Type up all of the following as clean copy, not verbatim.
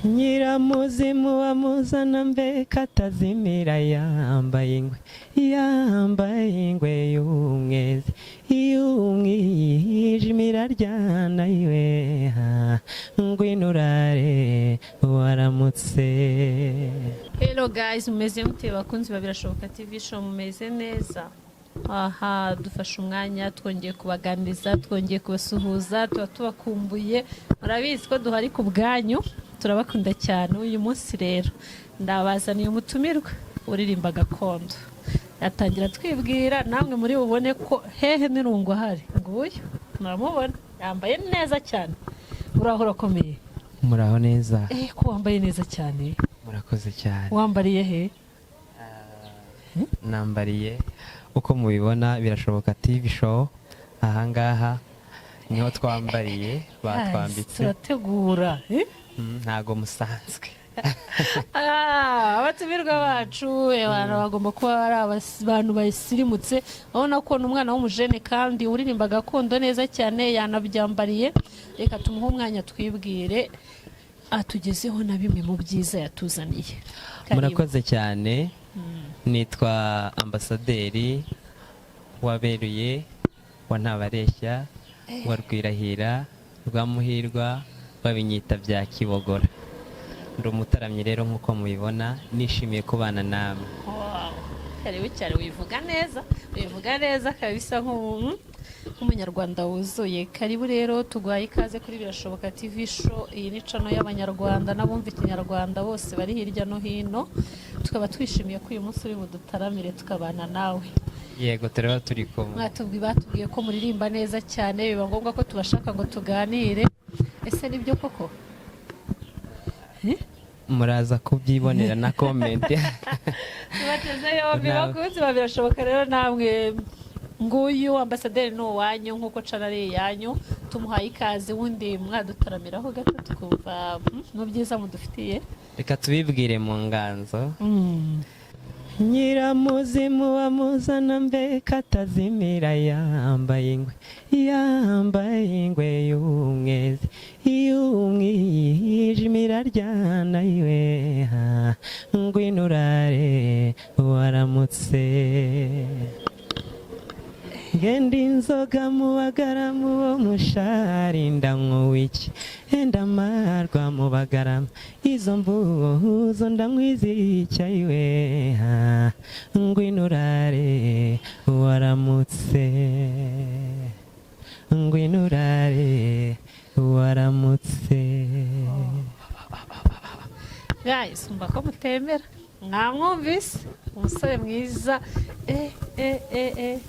Nyiramuzimu wamuzana mbe katazimira, yambaye ingwe, yambaye ingwe y'umwezi y'umwijima, iraryana iwe. Ngwino urare waramutse. Hello guys, mumeze mute bakunzi ba Birashoboka TV Show? Mumeze neza? Aha dufashe umwanya, twongeye kubaganiriza, twongeye kubasuhuza, tuba tubakumbuye. Murabizi ko duhari ku bwanyu, turabakunda cyane. Uyu munsi rero ndabazaniye umutumirwa uririmba gakondo. Yatangira twibwira, namwe muri bubone ko hehe n'irungu ahari. Nguyu muramubona, yambaye neza cyane. Uraho, urakomeye? Muraho neza. Eh, ko wambaye neza cyane! Murakoze cyane. Wambariye he? Nambariye uko mubibona, Birashoboka TV Show, ahangaha niho twambariye, batwambitse. Turategura, eh? Ntago musanzwe. Ah, abatumirwa bacu abantu bagomba kuba ari abantu basirimutse. Urabona ko ni umwana w'umujene kandi uririmba gakondo neza cyane, yanabyambariye. Reka tumuhe umwanya twibwire, atugezeho na bimwe mu byiza yatuzaniye. Karibu. Murakoze cyane. Nitwa Ambasaderi waberuye wa Ntabareshya wa Rwirahira rwa Muhirwa babinyita bya Kibogora. Ndi umutaramyi rero nk'uko mubibona, nishimiye kubana namwe. Wow. Karibu cyane, wivuga neza, wivuga neza kabisa nk'umunyarwanda wuzuye. Karibu rero, tuguhaye ikaze kuri Birashoboka TV Show. Iyi ni channel y'Abanyarwanda n'abumva Ikinyarwanda bose bari hirya no hino. Tukaba twishimiye ko uyu munsi uri budutaramire, tukabana nawe. Yego, turaba turi kumwe. Mwatubwiye, batubwiye ko muririmba neza cyane, biba ngombwa ko tubashaka ngo tuganire. Ese nibyo koko? Muraza kubyibonera na comment. Tubateze yombi bakunzi ba Birashoboka. Rero namwe, nguyu ambasaderi ni uwanyu nk'uko channel ari iyanyu. Tumuhaye ikaze. Wundi mwadutaramiraho gato tukumva mu byiza mudufitiye. Reka tubibwire mu nganzo. Nyiramuzimu wamuzana mbe katazimira, yambaye ingwe, yambaye ingwe y'umwezi y'umwijima, iraryana iwe. Ngwino urare waramutse. Ngenda inzoga mu bagaramu bo mushari, ndanywa iki, enda amarwa mu bagarama, izo mbuzo ndanywa izicyayiwe. Ngwino urare waramutse, ngwino urare waramutse. Guys, umva ko mutemera, mwamwumvise umusore mwiza. Eh eh eh eh,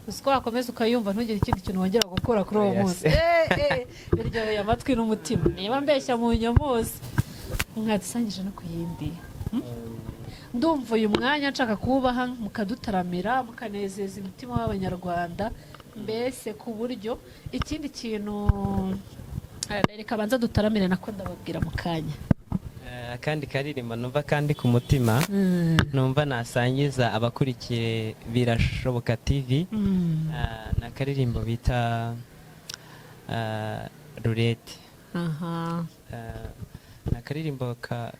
uzi ko wakomeza ukayumva ntugire ikindi kintu wongera gukora kuri uwo Oya munsi? se. Eh eh, biryoheye amatwi n'umutima. Niba mbeshya mu nyomozi, mwadusangije no ku yindi. Ndumva uyu mwanya nshaka kuwubaha, mukadutaramira, mukanezeza imitima w'Abanyarwanda mbese ku buryo ikindi kintu reka banza dutaramire, nako ndababwira mu kanya. Akandi karirimbo numva kandi ku mutima, numva nasangiza abakurikiye Birashoboka TV, ni akaririmbo bita Rurete. Ni akaririmbo ka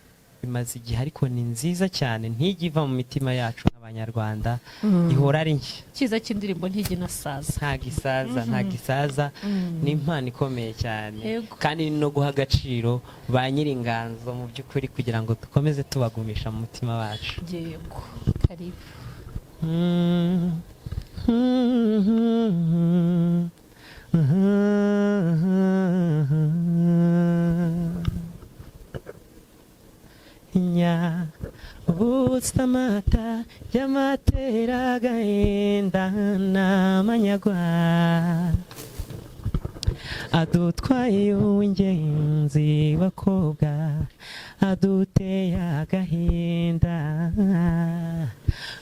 imaze igihe, ariko ni nziza cyane, ntijya iva mu mitima yacu nk'Abanyarwanda, ihora ari nshya. Cyiza cy'indirimbo, ntijya inasaza. Ntabwo isaza, ntabwo isaza, ni impano ikomeye cyane. Kandi ni no guha agaciro ba nyir'inganzo mu by'ukuri, kugira ngo dukomeze tubagumisha mu mutima wacu. Yego, karibu. Nyabutse amata y'amatera agahinda n'amanyagwa, adutwaye uw'ingenzi bakobwa, aduteye agahinda.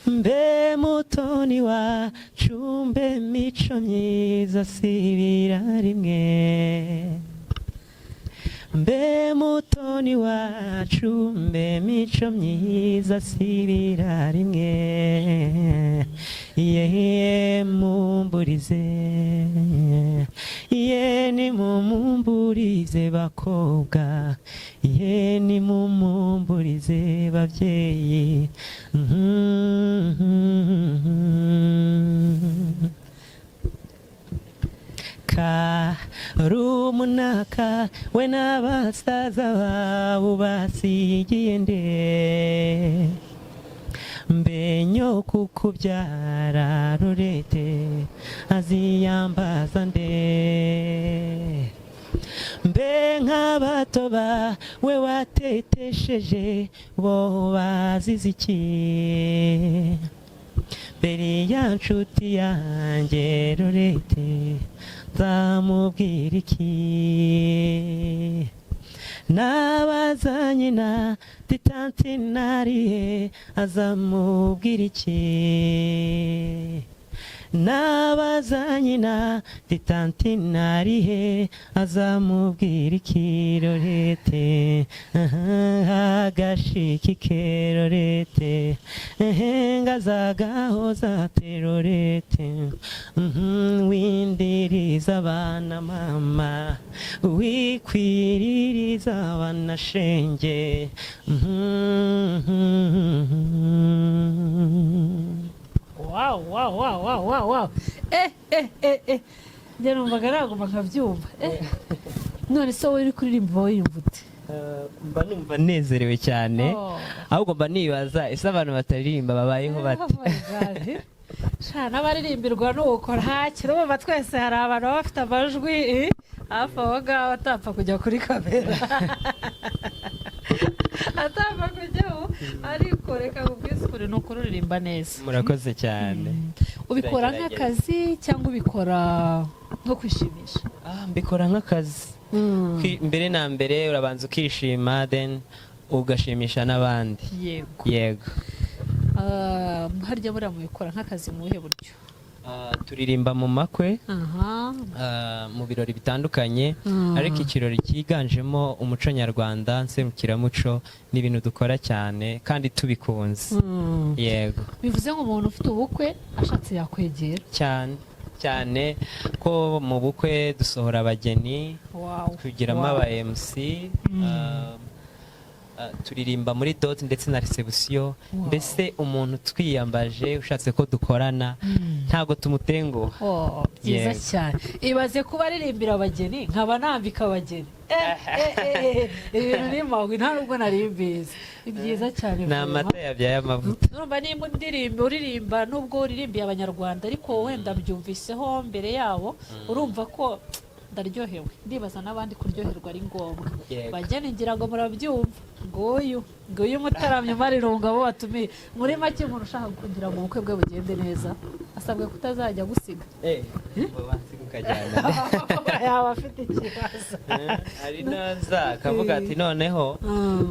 Mbe mutoni wacu, mbe mico myiza, sibira rimwe. Mbe mutoni wacu, mbe mico myiza, sibira rimwe. Ye mumburize, ye nimumumburize bakobwa. Ye, nimumumburize babyeyi. Karumunaka we n'abasaza bawe basigiye nde? Mbe nyoko kubyara Rurete aziyambaza nde? Mbe nk'abato bawe watetesheje bo bazize iki? Mbere ya nshuti yanjye Rurete nzamubwira iki? Nabaza nyina titantinariye azamubwira iki? Nabaza nyina titantinarihe azamubwira iki? Rorete agashiki ke Rorete ngazagahoza te Rorete windiriza abana mama, wikwiririza abana shenge. Wow, njye numvaga nagomba nkabyumva. None se wowe uri kuririmba uba wiyumva ute? Mba numva nezerewe cyane. Oh. Ahubwo mba nibaza, ese abantu bataririmba babayeho bate? Oh my God. Sha, n'abaririmbirwa nuko ntakiri. Urumva twese hari abantu baba bafite amajwi hafi aho ngaho atapfa kujya kuri kamera, atapfa kujyaho. Ariko reka nkubwize, ni ukuririmba neza. Murakoze cyane. Ubikora Turagerageza. nk'akazi cyangwa ubikora nko kwishimisha? Ah, mbikora nk'akazi. Mbere na mbere urabanza ukishima, then ugashimisha n'abandi. Yego. Yego. Ah, harya buriya mubikora nk'akazi mu buhe buryo? Ah, turirimba mu makwe, mu birori bitandukanye, ariko ikirori cyiganjemo umuco nyarwanda, nserukiramuco, ni ibintu dukora cyane kandi tubikunze. Yego. Bivuze ngo umuntu ufite ubukwe ashatse yakwegera? Cyane cyane, ko mu bukwe dusohora abageni, tugiramo aba MC, turirimba muri dot ndetse na reception. Mbese umuntu twiyambaje ushatse ko dukorana ntabwo tumutenguha. Oh, byiza Yego. cyane. Ibaze kuba aririmbira abageni, nkaba nambika abageni. Ibintu ni mahwi, nta nubwo nari mbizi. Ni byiza cyane. Ni amata yabyaye amavuta. Urumva nimba indirimbo uririmba, nubwo uririmbiye abanyarwanda, ariko wenda mbyumviseho mbere yabo, urumva ko ndaryohewe, ndibaza n'abandi kuryoherwa ari ngombwa. Yego. Bageni, ngira ngo murabyumva, nguyu nguyu umutaramyi umarirunga abo batumiye. Muri make, umuntu ushaka kugira ngo ubukwe bwe bugende neza asabwe kutazajya gusiga. Bansiga ukajyana. Yaba afite ikibazo. Hari naza akavuga ati: "Noneho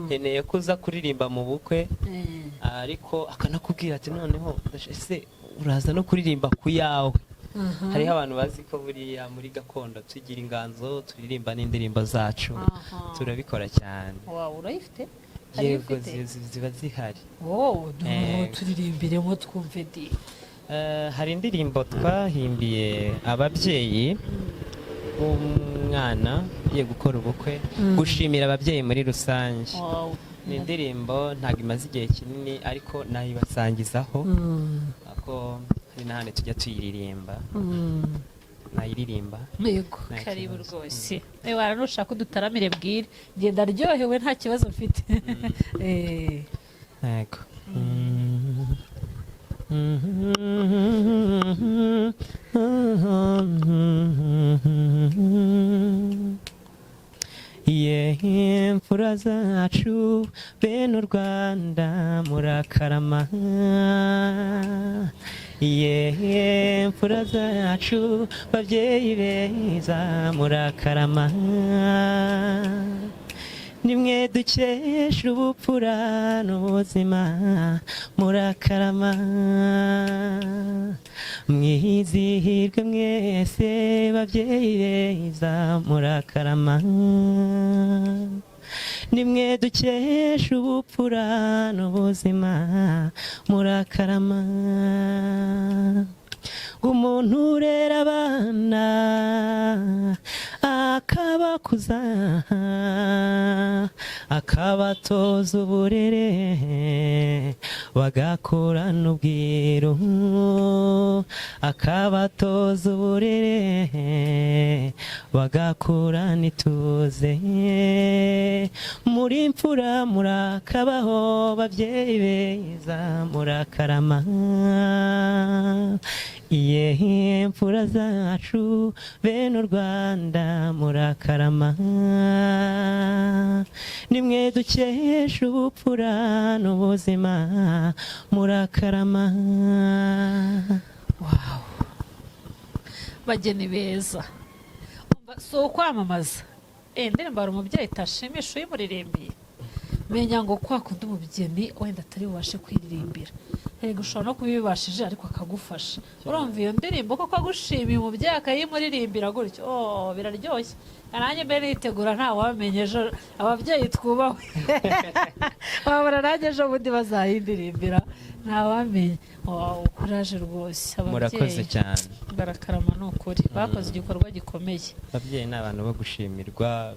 nkeneye ko uza kuririmba mu bukwe," ariko akanakubwira ati: "Noneho ese uraza no kuririmba ku yawe?" Hariho abantu bazi ko buriya muri gakondo tugira inganzo, turirimba n'indirimbo zacu. Turabikora cyane. Wawe urayifite? Hari Yego. ufite? Ziba zihari. Oh, turirimbiremo twumve di. Hari indirimbo twahimbiye ababyeyi b'umwana ugiye gukora ubukwe, gushimira ababyeyi muri rusange. Ni indirimbo ntabwo imaze igihe kinini, ariko nayibasangizaho ko hari n'ahandi tujya tuyiririmba, nayiririmba. Yego. Nta Karibu. kibazo. Rwose ewa nushaka udutaramire bwire, ngenda aryohewe, nta kibazo mfite. Yego. Ye mfura zacu, bene u Rwanda, murakarama. Ye mfura zacu, babyeyi beza, murakarama. Nimwe dukesha ubupfura n'ubuzima, murakarama. Mwizihirwe mwese babyeyi beza, murakarama. Nimwe dukesha ubupfura n'ubuzima, murakarama. Umuntu urera abana. Akabakuza, akabatoza uburere, bagakurana ubwiru, akabatoza uburere, bagakurana ituze. Muri mfura, murakabaho, babyeyi beza, murakarama. Iyehe mfura zacu, bene u Rwanda, murakarama. Nimwe dukesha ubupfura n'ubuzima, murakarama. Wow, bageni beza. Umva, si ukwamamaza. Indirimbo hari umubyeyi itashimisha uyimuririmbiye. Menya ngo kwa kundi umugeni wenda atari bubashe kwiririmbira, yego, ushobora no kubibashije ariko akagufasha. Urumva iyo ndirimbo koko agushimiye, umubyeyi akayimuririmbira gutyo, oh, biraryoshye. Nanjye mbere nitegura, ntawamenye ejo. Ababyeyi twubahwe, wabona nanjye ejo bundi bazayindirimbira, ntawamenye. Wow, kuraje rwose. Murakoze Ababyeyi cyane. barakarama, ni ukuri bakoze igikorwa gikomeye. Ababyeyi ni abantu bo gushimirwa.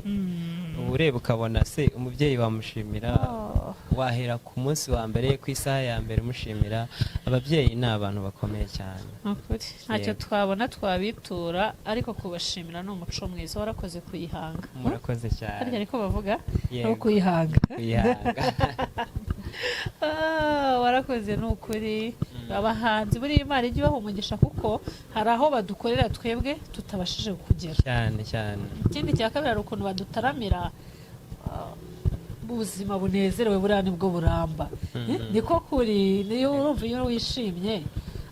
Uba ureba ukabona se umubyeyi wamushimira, Oh. wahera ku munsi wa mbere, ku isaha ya mbere umushimira. Ababyeyi ni abantu bakomeye cyane. Ni ukuri ntacyo Yego. twabona twabitura, ariko kubashimira ni umuco mwiza. Warakoze kuyihanga. Murakoze cyane. Harya ariko bavuga no Yego. kuyihanga. Kuyihanga. Ah, warakoze ni ukuri. Abahanzi buriya Imana ijya ibaha umugisha, kuko hari aho badukorera twebwe tutabashije kugera. Cyane cyane. Ikindi cya kabiri, hari ukuntu badutaramira, ubuzima bunezerewe buriya nibwo buramba. Niko kuri, niyo urumva iyo wishimye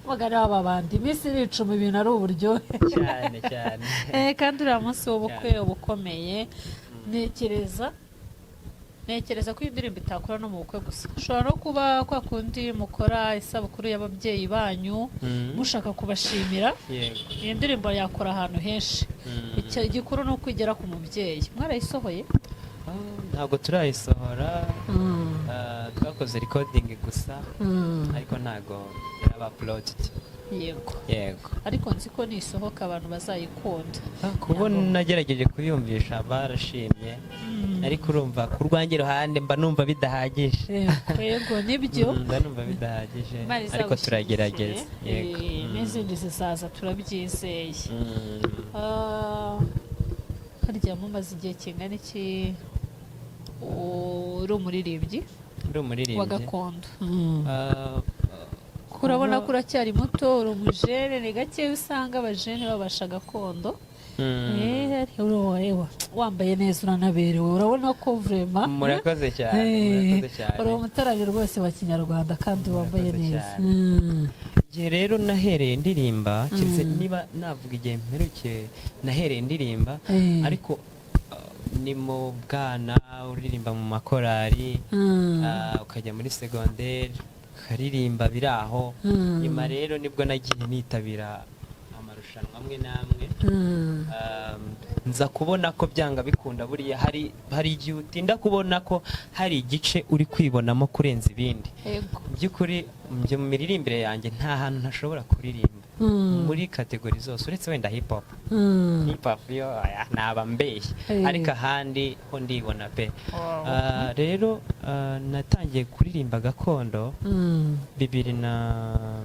umugani w'aba bandi, iminsi iricuma, ibintu ari uburyohe. Cyane cyane. Kandi uriya munsi w'ubukwe uba ukomeye. Ntekereza ko iyi ndirimbo itakora no mu bukwe gusa, ushobora no kuba kwa kundi mukora isabukuru y'ababyeyi banyu, mushaka kubashimira. Iyi ndirimbo yakora ahantu henshi. Icyo igikuru ni uko igera ku mubyeyi. Mwarayisohoye? Ah, ntabwo turayisohora. Twakoze recording gusa, ariko ntabwo iraba uploaded. Yego. Ariko nzi ko nisohoka abantu bazayikunda. Kubona nagerageje kuyumvisha barashimye, ariko urumva ku rwanjye ruhande mba numva bidahagije. Yego, nibyo. Mba numva bidahagije, Imana ariko turagerageza. izagushyigikire. Yego. N'izindi zizaza, turabyizeye. Harya mumaze igihe kingana iki uri umuririmbyi Ndi umuririmbyi wa gakondo? Ah, Kuko urabona kuba- ko uracyari muto, uri umujene. Ni gake usanga abajene babasha gakondo. Wambaye neza, uranaberewe, urabona ko vraiment Murakoze cyane. Murakoze cyane. Uri umutarari rwose wa kinyarwanda kandi wambaye Murakoze neza. cyane. Igihe rero nahereye ndirimba, keretse niba navuga igihe mperukiye nahereye ndirimba, ariko ni mu bwana, uririmba mu makorari, ukajya muri segonderi ukaririmba biri aho. Nyuma rero nibwo nagiye nitabira amarushanwa amwe n'amwe. Nza kubona ko byanga bikunda, buriya hari igihe utinda kubona ko hari igice uri kwibonamo kurenza ibindi. Mu by'ukuri njye mu miririmbire yanjye nta hantu ntashobora kuririmba muri category zose, uretse wenda hip hop. Hip hop yo aya, naba mbeshye, ariko ahandi ho ndibona pe. Rero natangiye kuririmba gakondo 2018.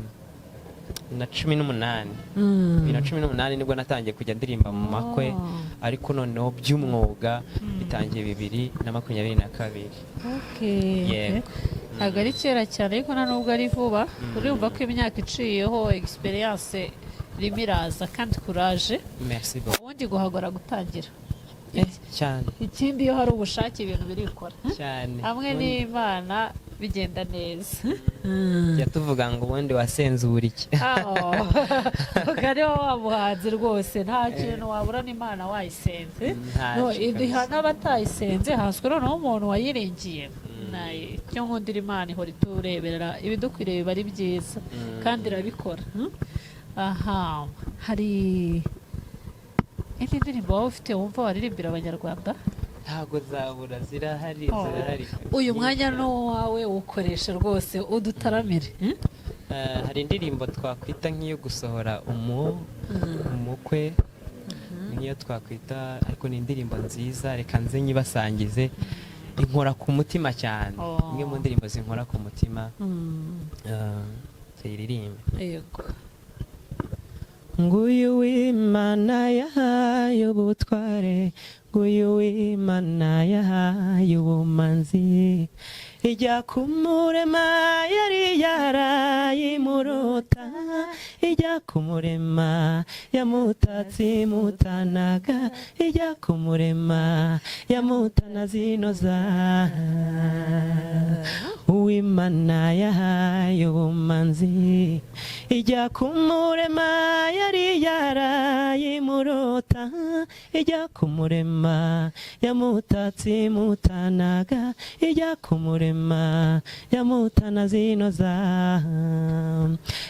2018 nibwo natangiye kujya ndirimba mu makwe, ariko noneho by'umwuga bitangiye 2022. Yego. Ntabwo ari kera cyane, ariko nta nubwo ari vuba. Urumva ko imyaka iciyeho, experience irimo iraza, kandi kuraje. Merci beaucoup. Ubundi guhagora gutangira. Cyane. Ikindi, iyo hari ubushake ibintu birikora. Cyane. Hamwe n'Imana bigenda neza. Tujya tuvuga ngo ubundi wasenzura iki? Ari wowe wa muhanzi rwose, nta kintu wabura n'Imana wayisenze. Ntacyo No, kabisa. iduha n'abatayisenze, haswe noneho umuntu wayiringiye. Icyo nkundira Imana, ihora itureberera ibidukwiriye, biba ari byiza kandi irabikora. Aha hari indi ndirimbo waba ufite wumva waririmbira Abanyarwanda? Ntabwo zabura, zirahari. Oh. Zirahari. Uyu mwanya ni uwawe, uwukoreshe rwose, udutaramire. Hari indirimbo twakwita nk'iyo gusohora umukwe. Ni nk'iyo twakwita, ariko ni indirimbo nziza, reka nze nyibasangize, inkora ku mutima cyane. Oh. Imwe mu ndirimbo zinkora ku mutima. Tuyiririmbe. Yego. Nguyu w'Imana yahaye ubutware, nguyu w'Imana yahaye ubumanzi, ijya kumurema yari yarayimurota, ijya kumurema yamutatse imutanaga, ijya kumurema yamutana zinoza. Uwimana yahaye ubumanzi, ijya kumurema yari yarayimurota, ijya kumurema yamutatse imutanaga, ijya kumurema yamutana zinoza.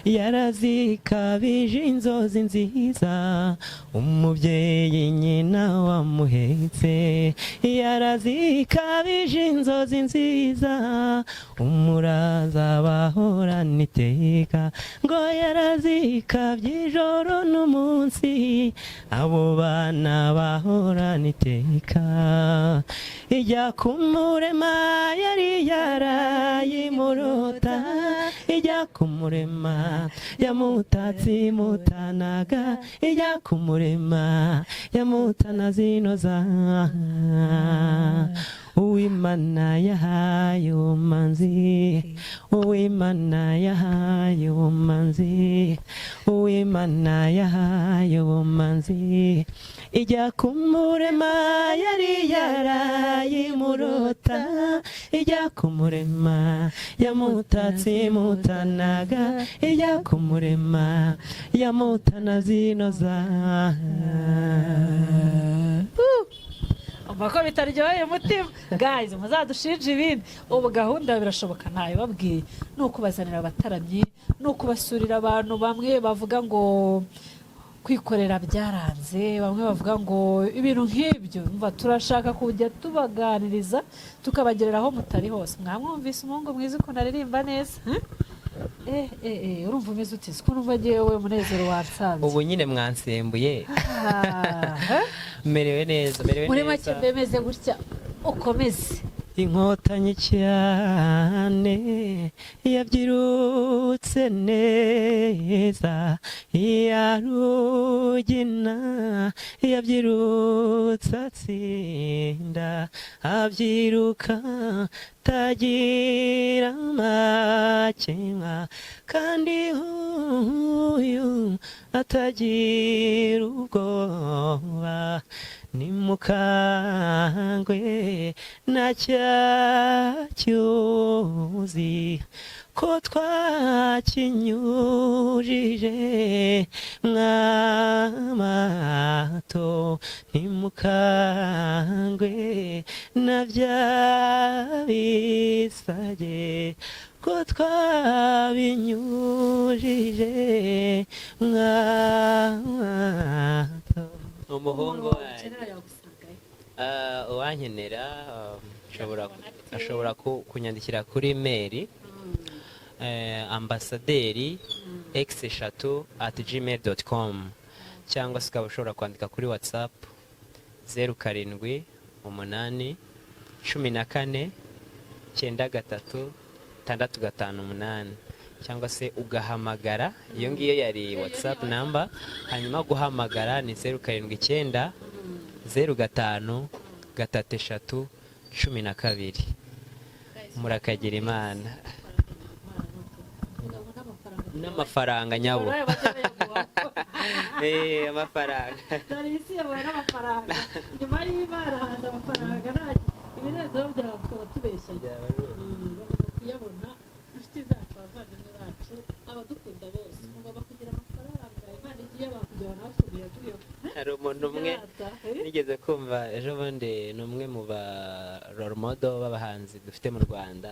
Yarazikabije inzozi nziza, umubyeyi nyina wamuhetse, yarazikabije inzozi nziza, umuraza bahorana iteka, ngo yarazikabye ijoro n'umunsi, abo bana bahorana iteka. Ijya kumurema yari yarayimurota, ijya kumurema yamutatse imutanaga, ijya kumurema yamutana zinoza. Uwimana yahaye ubumanzi, Uwimana yahaye ubumanzi, Uwimana yahaye ubumanzi, ijya kumurema yari yarayimurota, ijya kumurema yamutatse imutanaga, ijya kumurema yamutana zinoza. Umva ko bitaryoheye umutima. Guys, muzadushinje ibindi. Ubu gahunda birashoboka ntayibabwiye, ni ukubazanira abataramyi, ni ukubasurira abantu. Bamwe bavuga ngo kwikorera byaranze, bamwe bavuga ngo ibintu nk'ibyo. Umva, turashaka kujya tubaganiriza, tukabagerera aho mutari hose. Mwamwumvise umuhungu mwiza ukuntu aririmba neza, huh? Urumva umeze ute? Siko numva ngewe umunezero wansanze. Ubu nyine mwansembuye. Ah, eh? Merewe neza, merewe Muri make neza. mbemeze gutya, ukomeze. Inkotanyi cyane yabyirutse neza, iya Rugina yabyirutse atsinda, abyiruka tagira amakemwa, kandi uyu atagira ubwoba. Nimukangwe na cya cyuzi ko twakinyujije mwamato, ntimukangwe na bya bisage ko twabinyujije mwamato. Umuhungu wanjye. Uwankenera ashobora kunyandikira kuri email ambasaderi x3@gmail.com, cyangwa se ukaba ushobora kwandika kuri WhatsApp 0781469658, cyangwa se ugahamagara. Iyo ngiyo yari WhatsApp number, hanyuma guhamagara ni 0790533312. Murakagira Imana n'amafaranga nyabo. Amafaranga. Dore isi yabaye n'amafaranga, nyuma y'Imana haza amafaranga, nta ibinezero byawe tukaba tubeshya bagomba kuyabona. Inshuti zacu, abavandimwe bacu, abadukunda bose, mugomba kugira amafaranga. Imana igiye bakugira nawe tugiye tuyo. Hari umuntu umwe nigeze kumva ejo bundi, ni umwe mu ba role model b'abahanzi dufite mu Rwanda,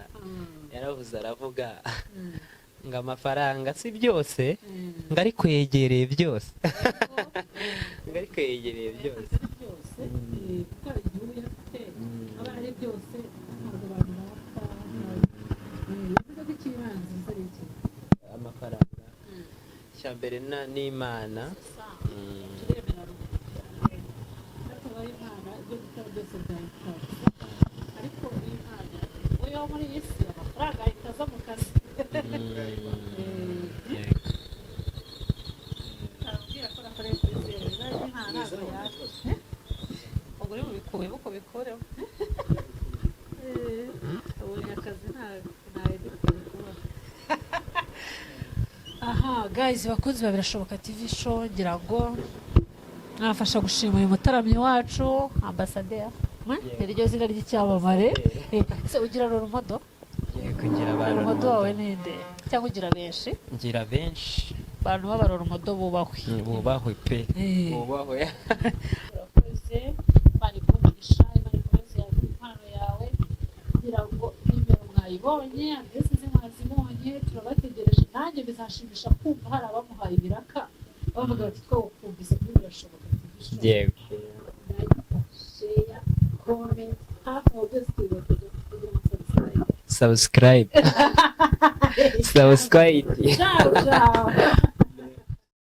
yaravuze, aravuga ngo amafaranga si byose, ngo ariko yegereye byose, ngo ariko yegereye byose. Byose, kuko hari igihugu uyafite aba ari byose, ntabwo abantu bapfa. Bivuze ko icy'ibanze ari iki? Amafaranga, icya mbere n'Imana. Turemera. Ariko Imana uyo muri iyi si, amafaranga ahita aza mu kazi. Yego. Arabwira ko nakoreye kuri zeru, ntabwo yaje. Ubwo uri bubikuye uko bikuremo. Ubonye akazi, nta edikwiye kuba. Aha guys, bakunzi ba Birashoboka TV Show, ngira ngo mwafasha gushima uyu mutaramyi wacu, ambasaderi, iryo zina ry'icyamamare. Se ugira role model? Yego, ngira ba Role model wawe role model. ninde, cyangwa ugira benshi? Ngira benshi. Abantu b'aba role model bubahwe. Bubahwe pe. Bubahwe. Urakoze, Imana iguhe umugisha, Imana ikomeze yagure impano yawe. Kugira ngo nimero mwayibonye, aderesi ze mwazibonye, turabategereje. Nanjye bizashimisha kumva hari abamuhaye ibiraka bavuga bati: "Twawukumvise kuri Birashoboka TV Show." Like, share, comment, hafi aho byose tubibategeka kugira ngo subscribe. Subscribe, subscribe. Ciao, ciao.